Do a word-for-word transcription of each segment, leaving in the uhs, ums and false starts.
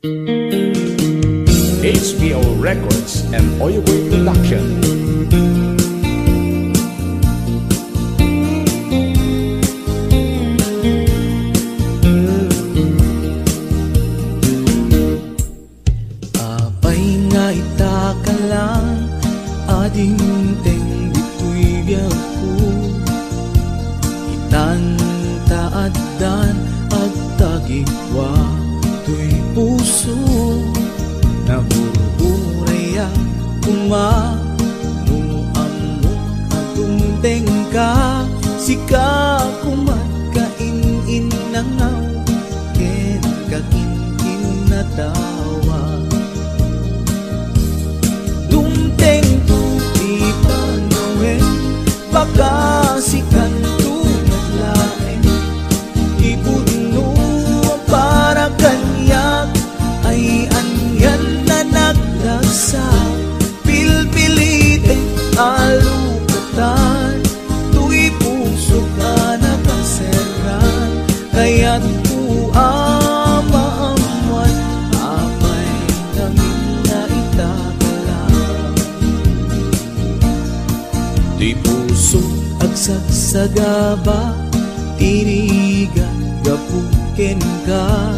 H B O Records and Oyoboy Production. Apay nga ita ka lang a dimteng ditoy biagko? Itan ta addan agtagikua toy puso. Nagur-urayak koma no ammok a dumtengka. Sika koma ti in-innangaw ken kakinkinatawa. Dumtengto ti panawen, baka sikanto met laeng ti pudno a para kaniak. Ay anian a nagragsak, pilpilitek a lukatan toy pusok a nakaserran. Kayatko a maammuan, apay ngamin nga ita ka lang. Ti puso agsagsagaba, ti rigat gapu kenka.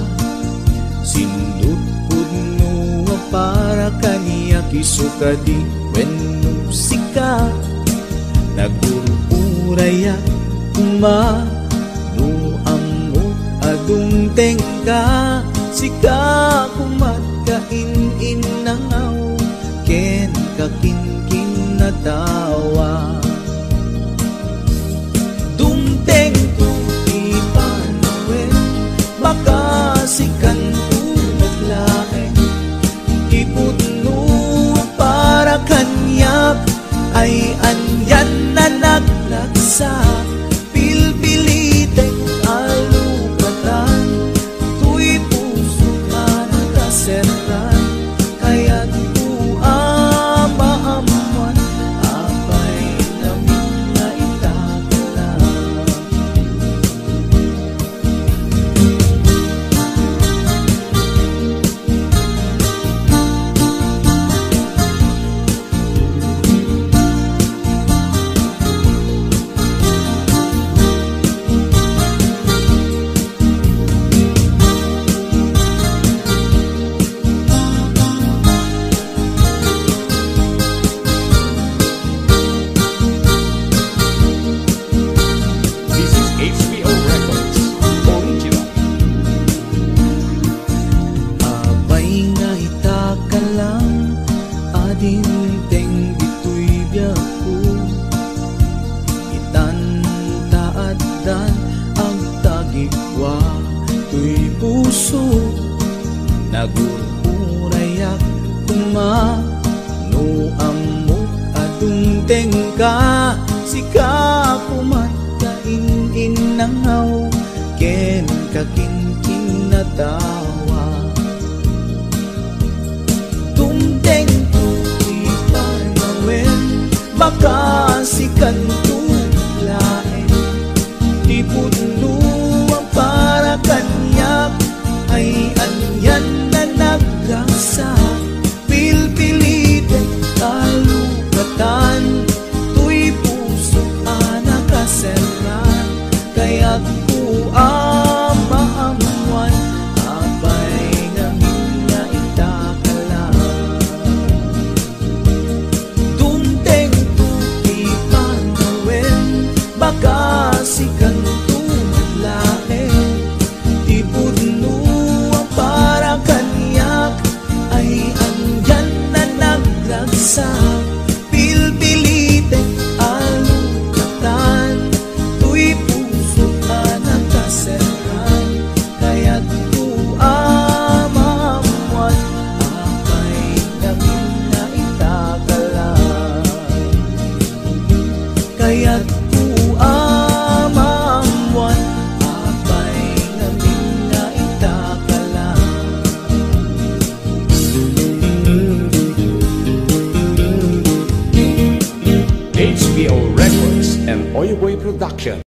Sindutpudno a para kaniak, isu kadi wenno sika? Nagur-urayak koma no ammok a dumtengka. Sika koma ti in-innangaw ken kakinkinatawa. Dumtengto ti panawen, baka sikanto met laeng ti pudno a para kaniak. Ay anian a nagragsak, pilpilitek a lukatan toy pusok a nakaserran. Kayatko a maammuan, apay ngamin nga ita ka lang. This is H B O Records Original. Apay nga ita ka lang a dimteng ditoy biagko? Itan ta addan agtagikua toy puso. Nagur-urayak koma no ammok a dumtengka. Sika koma ti in-innangaw ken kakinkinatawa. Dumtengto ti panawen, baka sikanto laeng ti pudno a para kaniak. Ay anian a nagragsak, pilpilitek a lukatan toy puso a nakaserran. Kayatko a maammuan, apay ngamin nga ita ka lang. Dumtengto ti panawen, baka sikanto met laeng ti pudno a para kaniak. Ay anian a nagragsak, pilpilitek a lukatan toy puso a nakaserran. Kayatko a maammuan, apay ngamin nga ita ka lang. Kayatko a maammuan, apay ngamin nga ita ka lang. H B O Records and Oyoboy Production.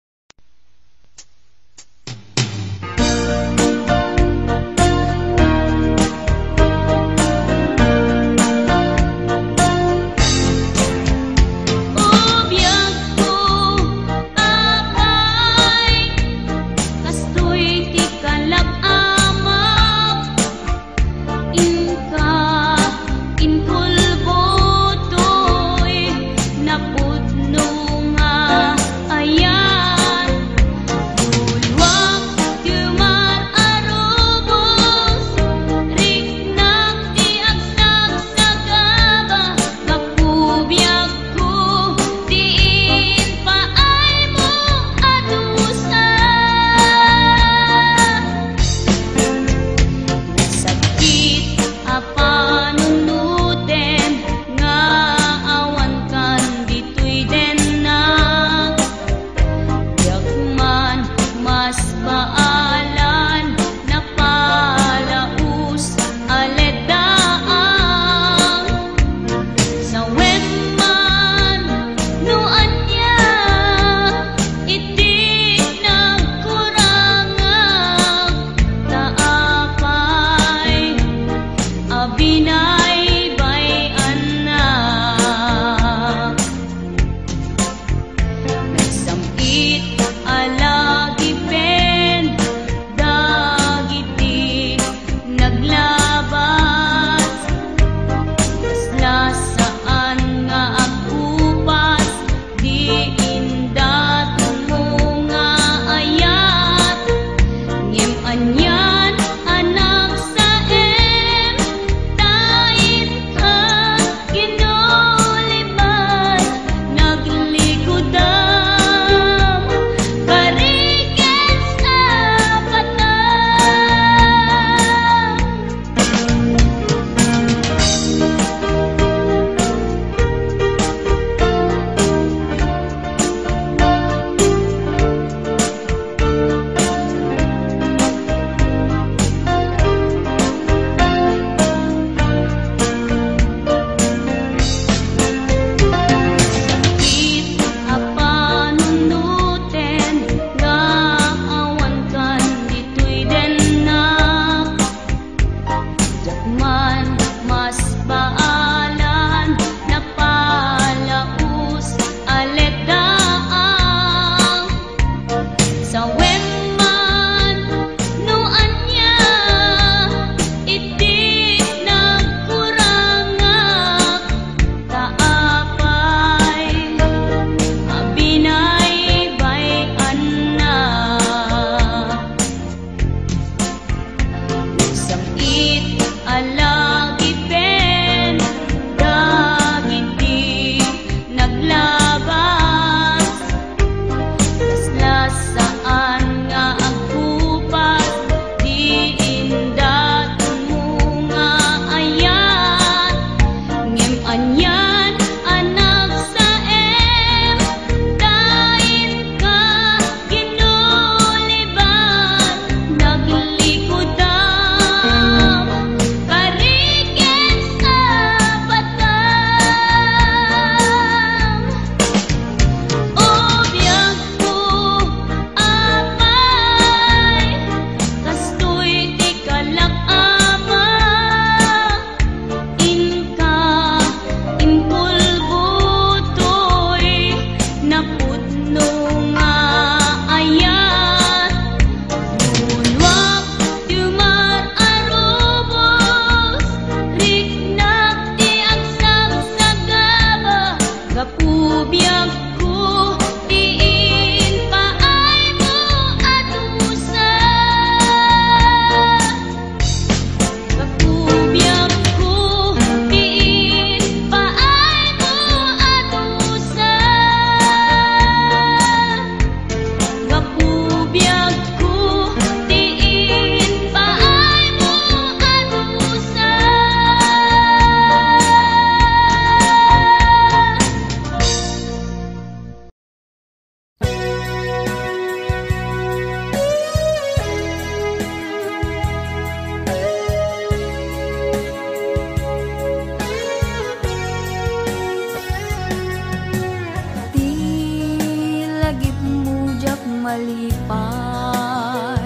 malipat.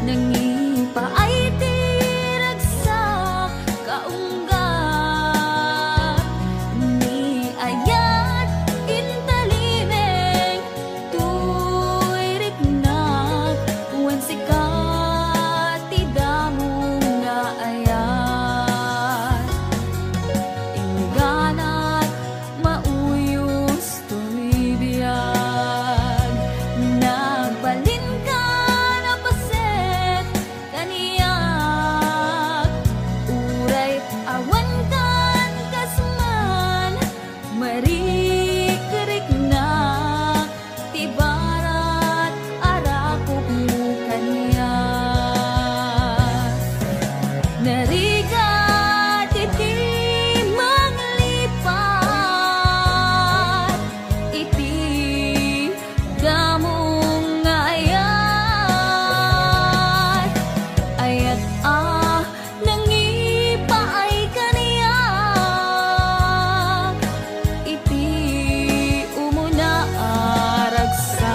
Nangipaay ti ragsak kaunggat, ni ayat intalimeng, tuy riknak wen sika ti damong nga ayat. Ingganak mauyos toy biag, nagbalinkan a paset kaniak, uray awan kan kas man, marikriknak ti barat a rakupmo kaniak. Narigat iti manglipat iti damong nga ayat. Ayat a nangipaay kaniak iti umuna a ragsak.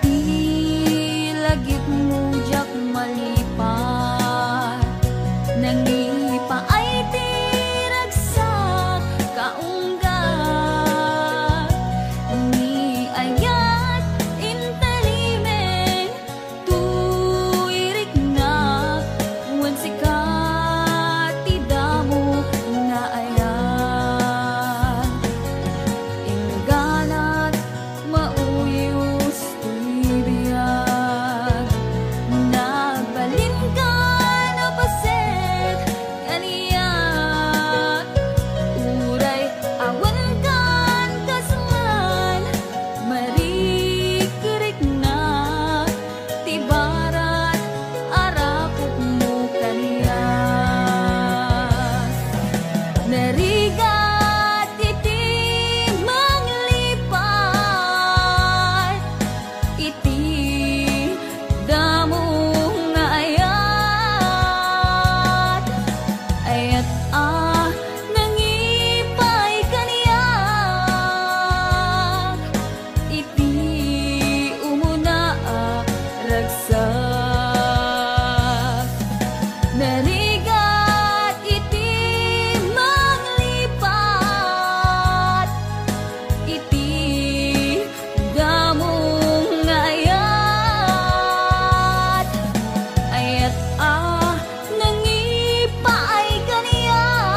Ti lagipmo diak malipat, nangipaay ti ragsak kaunggat, ni ayat intalimeng, tuy riknak wen sika ti damo nga ayat. Ingganak mauyos toy biag, nagbalinkan a paset kaniak, uray awan kan kas man, marikriknak ti barat a rakupmo kaniak. Narigat iti manglipat iti damo nga ayat. Ayat a nangipaay kaniak iti umuna a ragsak. Narigat iti manglipat iti damo nga ayat. Ayat a nangipaay kaniak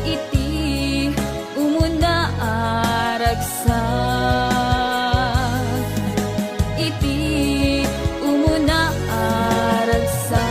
iti umuna a ragsak. Iti umuna a ragsak.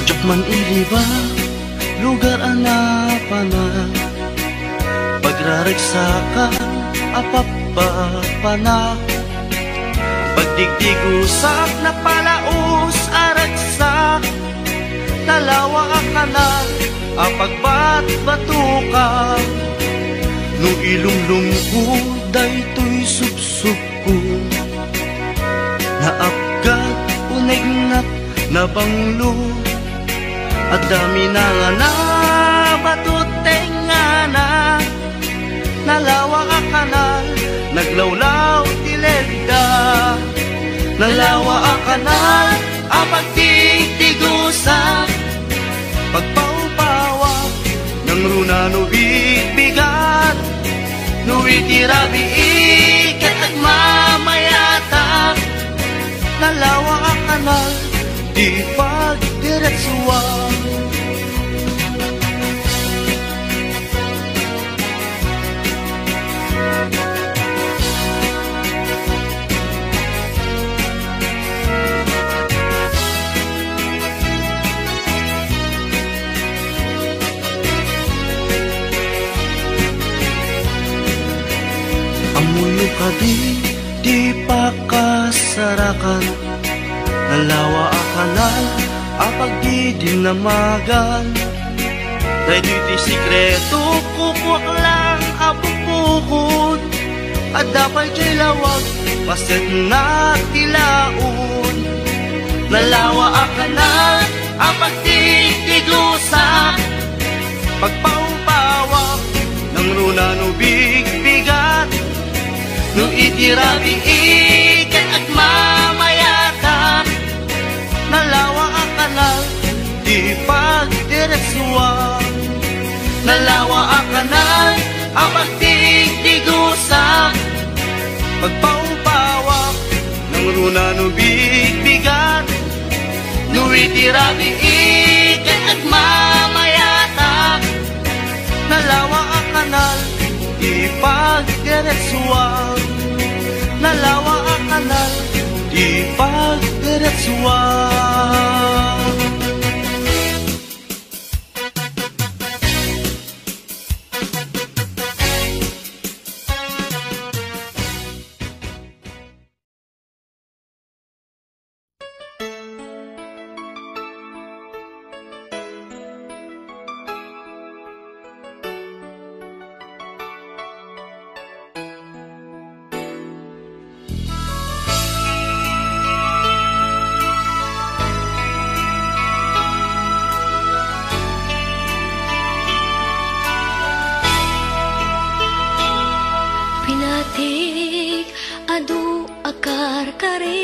Diak man iliba, lugar a napanak, pagraragsakan a pappapana. Pagdigdigusak napalaos a ragsak, nalawa a kanal a pagbatbatukan. No ilumlomko daytoy supsupko, naapgad, unegnat, nabanglo. Adda minangana, bato tengngana. Nalawa a kanal, naglawlaw ti ledda. Nalawa a kanal a pagtigtigusan, pagpaupawak, nangruna no bigbigat. No iti rabii ket agmamayatak, nalawa a kanal ti pagdiretsuan. Ti, ti pakasarakan, nalawa a kanal a pagdidinnamagan. Daytoy ti sekreto, kukuak lang a bukbukod. Adda pay diay lawag, paset na ti laod. Nalawa a kanal a pagtigtigusak, pagpaupawak, nangruna no bigbigat. No iti rabii ket agmamayatak, nalawa a kanal ti pagdiretsuan. Nalawa a kanal a pagtigtigusak, pagpaupawak, nangruna no bigbigat. No iti rabii ket agmamayatak, nalawa a kanal ti pagdiretsuan. Nalawa a kanal ti pagdiretsuan. Pinatik, adu a karkarim,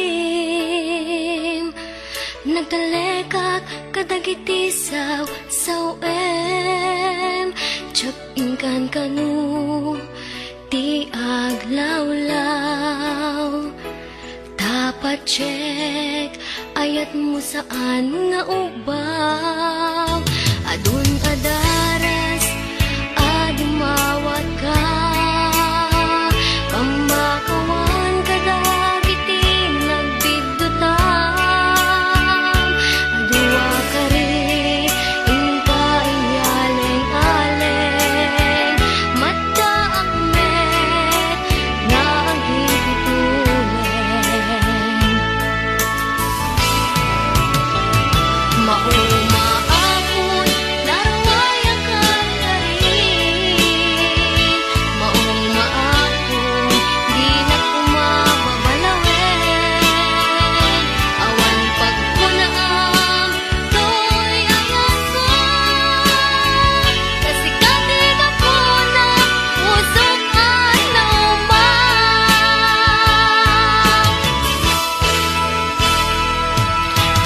nagtalekak kadagiti saw-, saw-em, diak inkankano ti aglawlaw. Ta patiek, ayatmo saan nga ubbaw. Adun a daras a dimmawatka, pammakawan kadagiti nagbiddutam. Adu a kari, inka inyaleng-aleng, maddaak met nga agitutuleng. Mauma a pun, narway a kalkari. Mauma a pun, dinak koma babalawen. Awan pagkunaam, toy ayatko. Ta sika ti gapuna, pusok a nauma.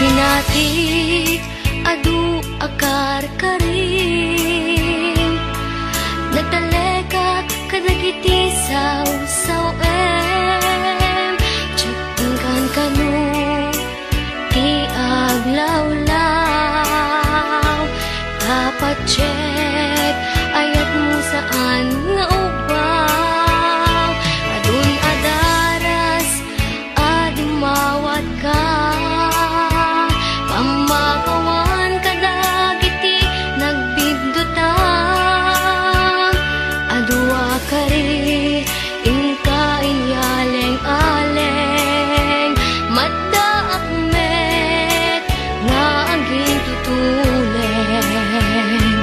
Pinatik, adu a karkarim, nagtalekak kadagiti saw-saw-em. Diak inkankano ti aglawlaw. Ta patiek, ayatmo saan nga ubbaw. Adun a daras a dimmawatka, pammakawan kadagiti nagbiddutam. Adu a kari, inka inyaleng-aleng, maddaak met nga agintutuleng.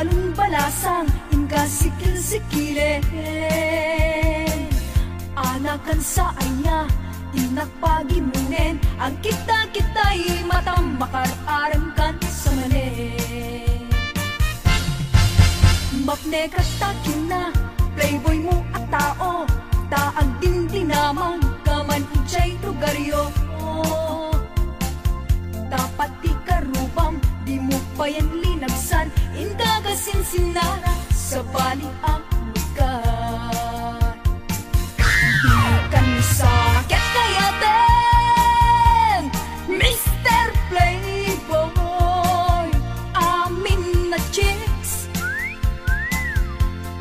Balbalasang, inka sikil-sikilen. Anakan sa aya, innak pagimonen. Agkita-kitay matam, makar-arem kan sa manen. Mapnek a takin na, playboy mo a tao, ta agdindinamag ka man idiay lugaryo. Dapat ti karubam, di mo payen linagsan, inka kasinsinara, sabali a lugar. Di kan sa ket kayaten, Mister Playboy, amin a chicks,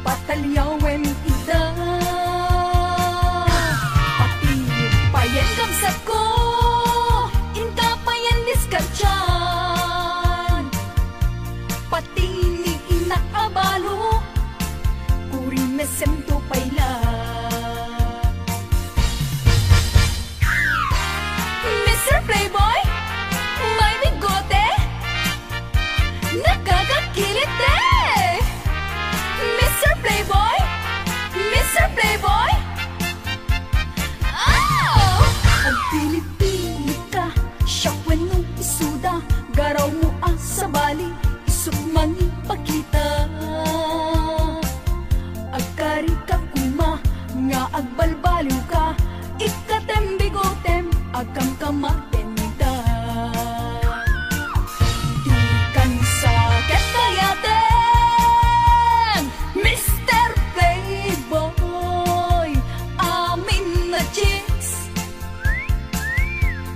pataliawem ida. Pati payen kabsatko, inka payen diskartian. Pati ni innak a balo, kuri mesem to pay la. Mister Playboy, may bigote, nakakakilit eh! Mister Playboy, Mister Playboy, oh! Agpili-pili ka, siak wenno isuda, garaw mo a sabali, isut mangipakita. Agkari ka koma nga agbalbaliw ka, ikkatem bigotem, agkamkamaten ita. Di kan sa ket kayaten, Mister Playboy, amin a chicks,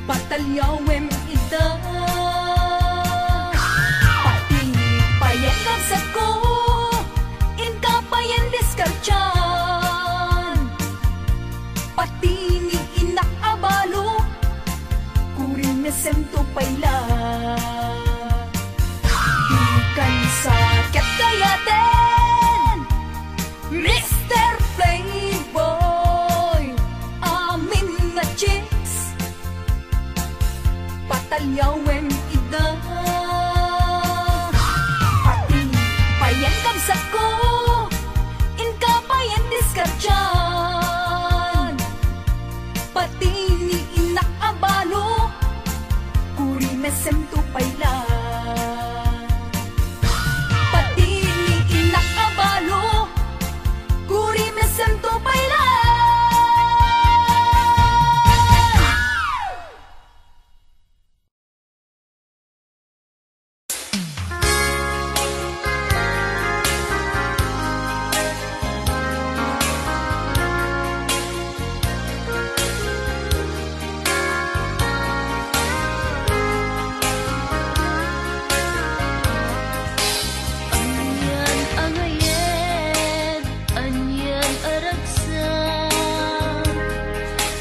pataliawem ida. Pati payen kabsatko, inka payen diskartian. Pati ni innak a balo, kuri mesem to pay la. Di kan sa ket kayaten, Mister Playboy, amin a chicks, pataliawem ida. Pati payen kabsatko, inka payen diskartian. Pati ni innak a balo, kuri mesem to pay la. Pati ni innak a balo, kuri mesem to pay la. Anian a ngayen, anian a ragsak,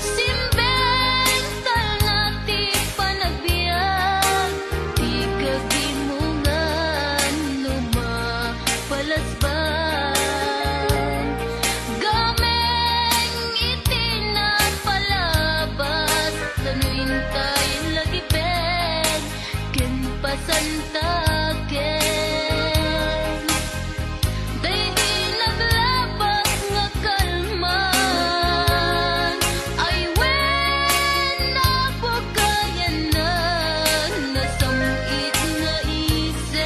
simbeng talna ti panagbiag, ti kagimongan no mapalasbay. Gameng iti napalabas, nano intay lagipen ken pasantaken. Daydi naglabas nga kalman, ay wen, napagayanan, nasam-it nga isem.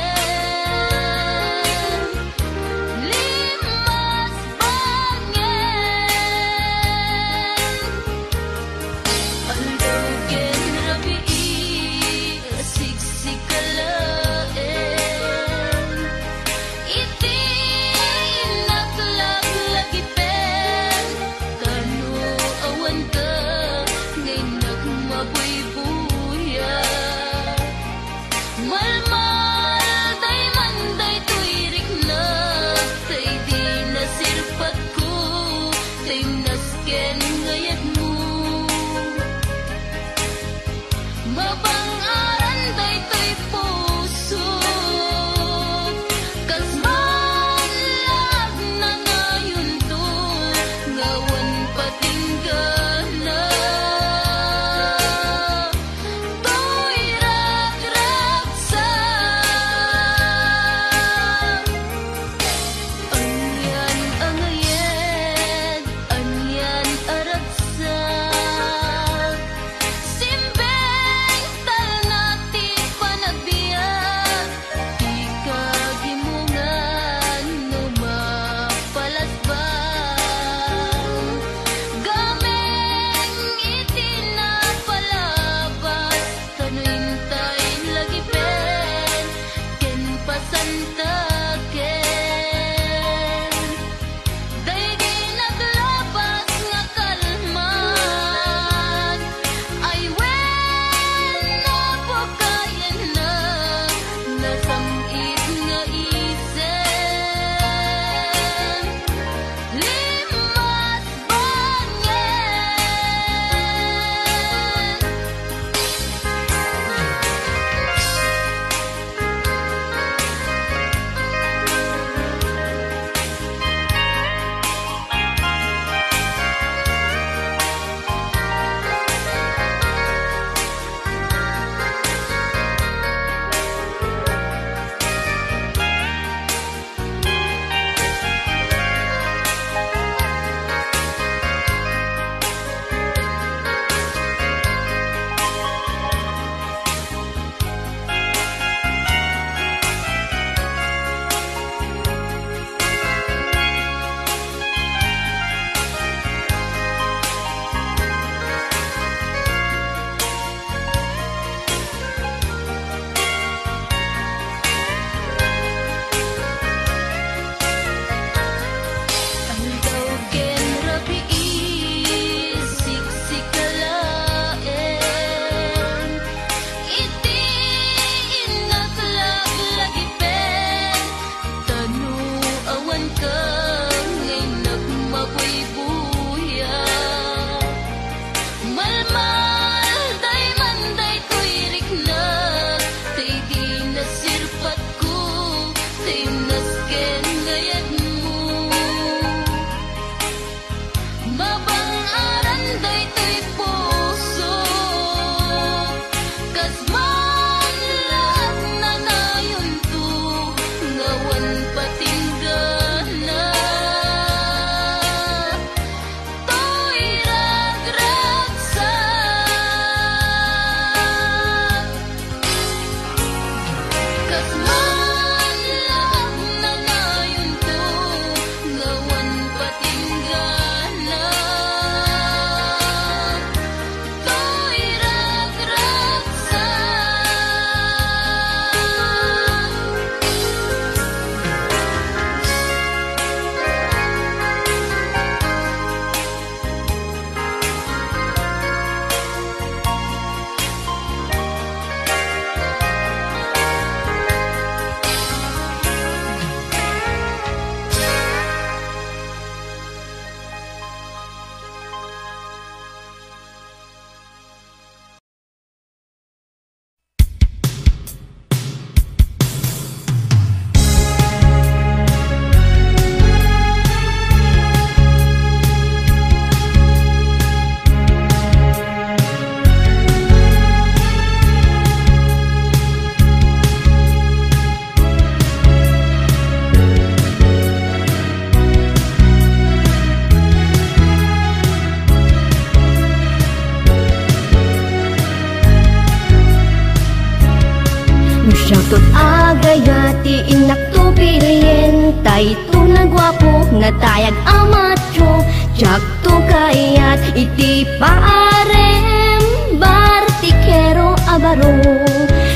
Kayat ti innakto pilien, tay to naguapo, natayag a macho, diakto kayat iti paarem, bartikero a baro.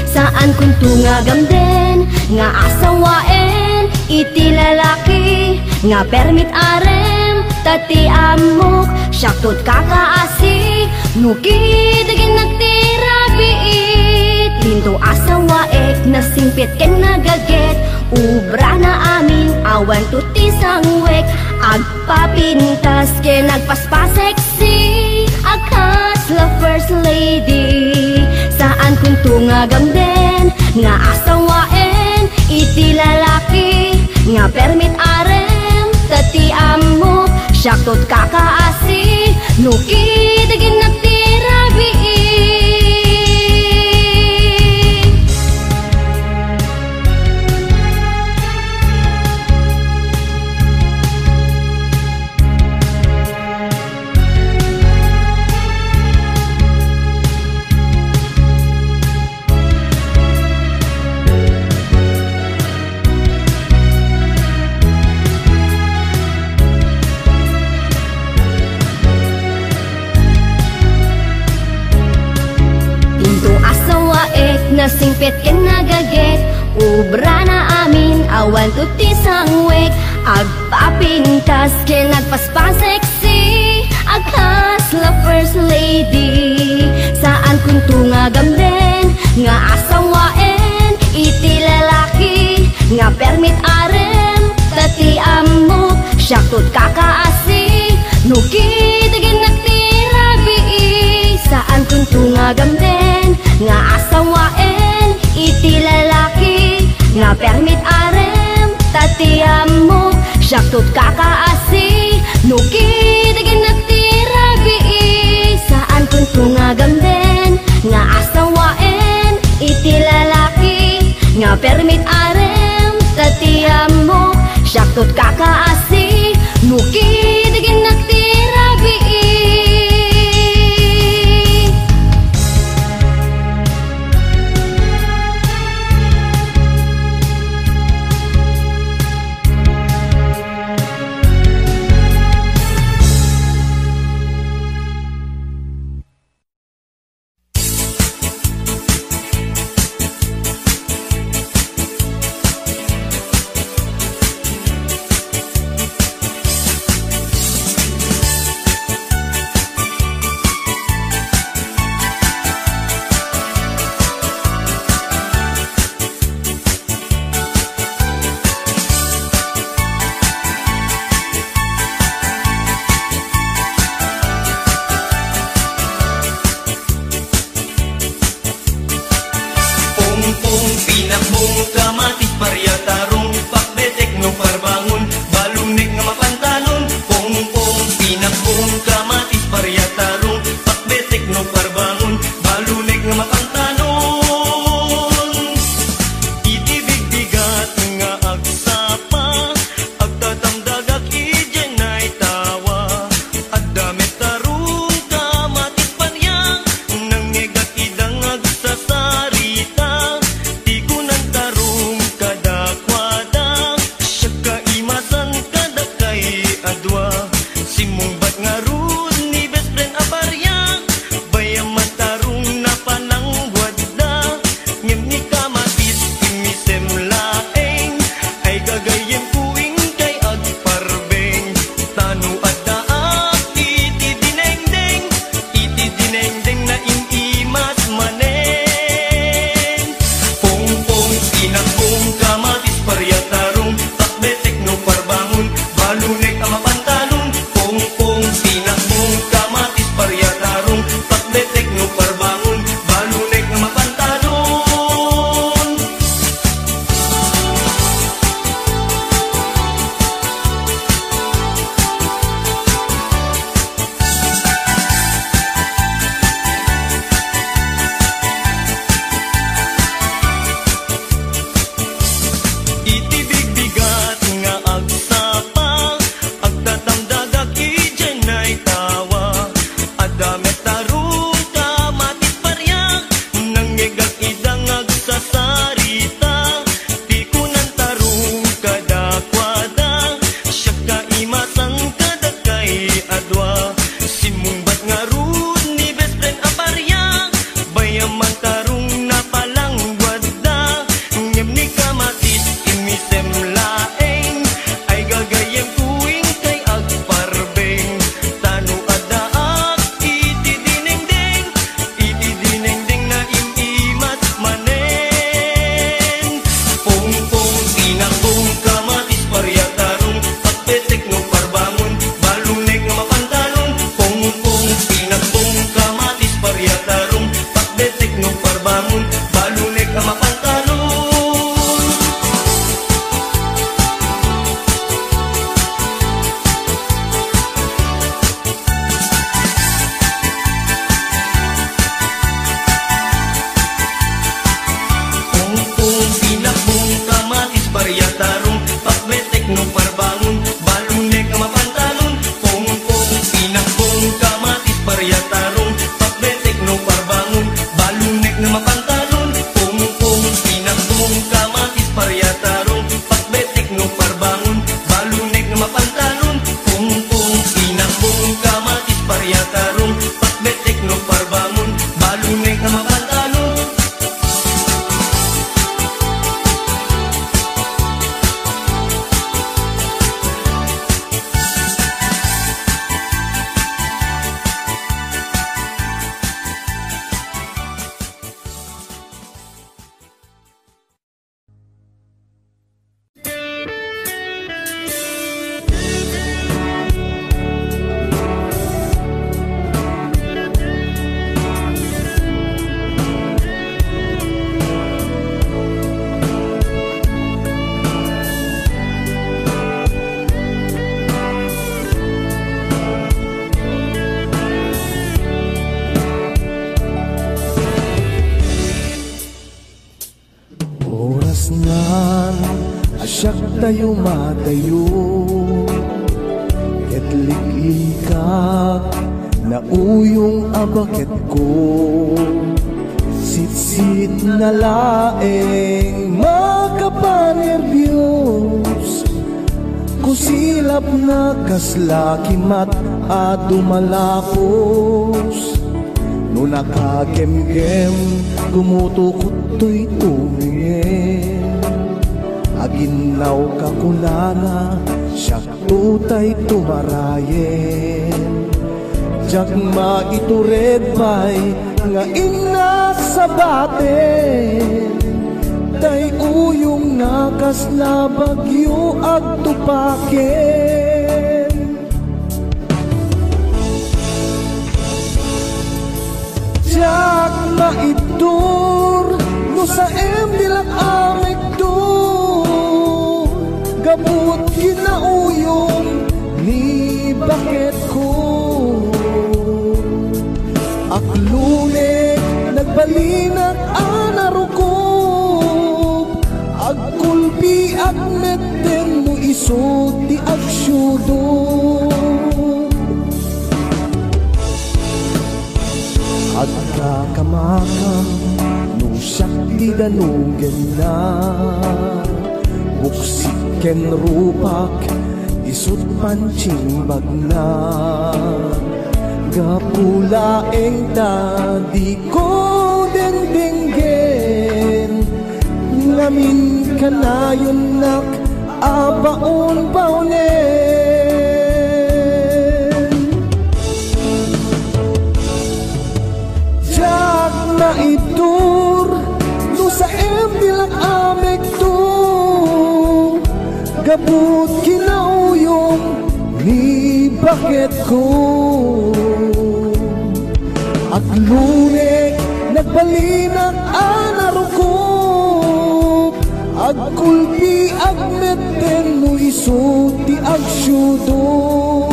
Saan kunto nga gamden nga asawaen iti lalaki nga permit arem, ta ti ammok, siakto ti kakaasi, no kidegennak ti rabii. Dinto asawaek, nasingpet ken nagaget, obrana amin, awan to ti sangwek, agpapintas ken agpaspaseksi a kasla first lady. Saan kunto nga gamden nga asawaen iti lalaki nga permit arem, ta ti ammok, siakto ti kakaasi, no kidegennak ti rabii. Dinto asawaek, nasingpet ken nagaget, obrana amin, awan to ti sangwek, agpapintas ken agpaspaseksi a kasla first lady. Saan kunto nga gamden nga asawaen iti lalaki nga permit arem, ta ti ammok, siakto ti kakaasi, no kidegennak ti rabii. Saan kunto nga gamden nga asawaen iti lalaki nga permit arem, ta ti ammok, siakto ti kakaasi, no kidegennak ti rabii. Saan kunto nga gamden nga asawaen iti lalaki nga permit arem, ta ti ammok, siakto ti kakaasi, no kidegennak ti rabii. Mapantalon, pungpung, inakbong, kamatis, paryatarong, patbet, tekno, parbangon, balunek nga mapantalon. Orasnan a siak tayo madayo, ket liklikak nauyong a baketko. Sitsit na laeng makapanerbios, kusilap na kasla kimat a dumalapos. No nakagemgem, tumutukot toy tumingin. Aginnaw ka kunana, siak tutay tumarayen. Diak maitured pay nga innak sabaten, tay uyong nga kasla bagyo agtupaken. Diak maibtur no saem dilak a mekto, gapu ti nauyong ni baketko. Aklunek, nagbalinak a narukob, agkulpiak metten no isu ti agsiudok. Agkakamakam no siak ti danugenna, buksik ken rupak isut pansimbagna. Gapu laeng ta diko dengdenggen, ngamin kanayonnak a baonbaonen. Diak naibtur no saem dilak a mekto, gapu ti nauyong ni baketko. Aglunek, nagbalinak a narukob, agkulpiak metten no isu ti agsiudok.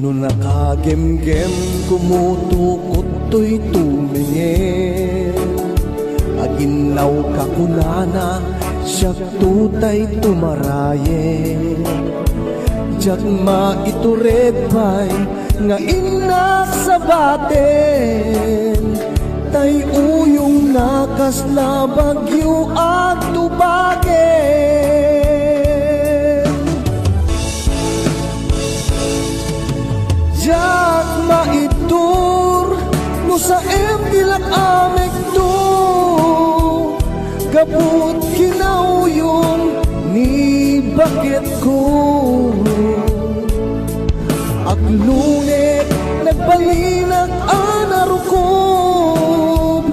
No nakagemgem, kumutukot toy tumingin. Aginnaw ka kunana, siak tutay tumarayen. Diak maitured pay nga innak sabaten, tay uyong nga kasla bagyo agtupaken. Diak maibtur no saem dilak a mekto, gapu ti nauyong ni baketko. Aglunek, nagbalinak a narukob,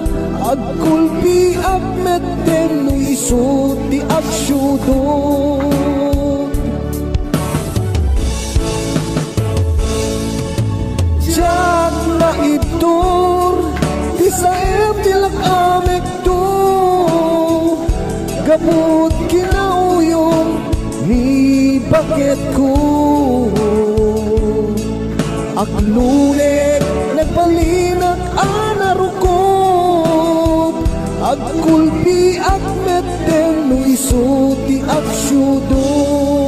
agkulpiak metten no isu ti agsiudok. Diak maibtur ti saem dilak a mekto, gapu ti nauyong ni baketko. Agnunek, nagbalinak a narukop. Agkulpiak metten no isu ti agsiudop.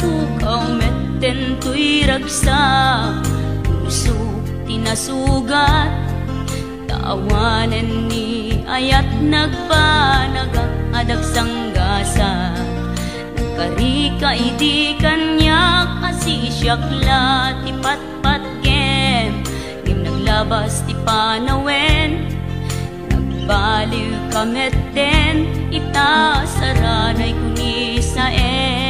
Pukaw metten toy ragsak, puso ti nasugat. Ta awanen ni ayat nagbanagak a dagsanggasat. Nagkarika idi kaniak a sisiak la ti patpatgem, ngem naglabas ti panawen. Nagbaliw ka metten ita saranay ko ni Saem.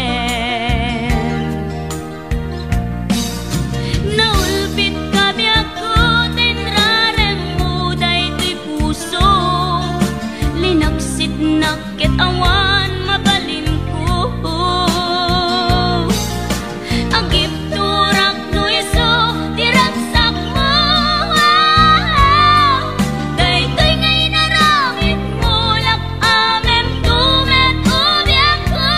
Naulpit ka biagko, tinrarem mo daytoy puso. Linaksitnak ket awan mabalinko. Agibturak no isu ti ragsakmo. Daytoy nga inaramidmo, lak-amem to met ubiakko.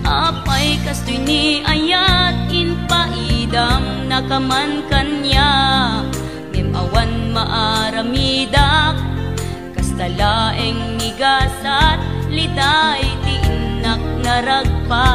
Apay kastoy ni ayat, impaidam nakaman kaniak, ngem awan maaramidak. Kasta laeng ni gasat, liday ti innak naragpa.